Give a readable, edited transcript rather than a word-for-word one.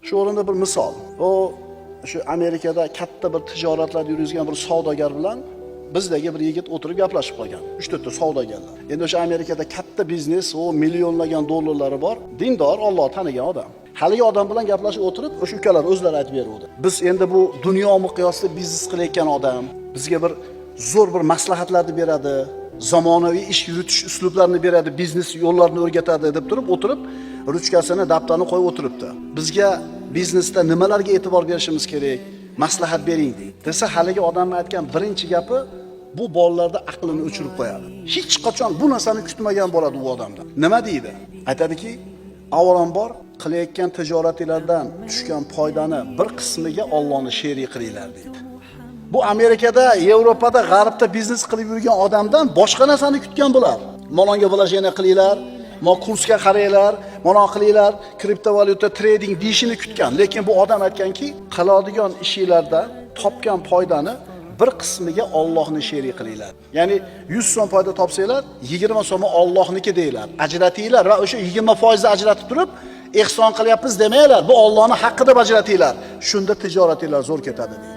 Shu o'rinda bir misol. U shu Amerikada katta bir tijoratlar yurgizgan bir savdogar bilan bizdagi bir yigit o'tirib gaplashib qolgan. 3-4 ta savdogarlar. Endi o'sha Amerikada katta biznes, u millionlagan dollarlari bor, dindor, Alloh tanigan odam. Haligi odam bilan gaplashib o'tirib, o'sha ukalar o'zlari aytib beruvdi. Biz endi bu dunyo miqyosida biznes qilayotgan odam, bizga bir zo'r bir maslahatlarni beradi, zamonaviy ish yuritish uslublarini beradi, biznes yo'llarini o'rgatadi deb turib o'tirib, ruchkasini, daftarini qo'yib o'tiribdi. Bizga biznesda nimalarga e'tibor berishimiz kerak? Maslahat bering deydi. Desa haligi odamning aytgan birinchi gapi bu bolalarda aqlini o'chirib qo'yadi. Hech qachon bu narsani kutmagan bo'ladi u odamdan. Nima deydi? Aytadiki, avvalambor qilayotgan tijoratinglardan tushgan foydani bir qismiga Allohni sherik qilinglar deydi. Bu Amerikada, Yevropada, G'arbda biznes qilib yurgan odamdan boshqa narsani kutgan bular. Molonga вложение qilinglar, mo kursga qaranglar, mono qilinglar, kriptovalyuta trading deyishini kutgan. Lekin bu odam aytganki, qiladigan ishinglarda topgan foydani bir qismiga Allohni sherik qilinglar. Ya'ni 100 so'm foyda topsanglar, 20 so'mi Allohniki deylar. Ajratinglar va o'sha 20% ajratib turib, ehson qilyapmiz demanglar. Bu Allohning haqqi deb ajratinglar. Shunda tijoratinglar zo'r ketadi deydi.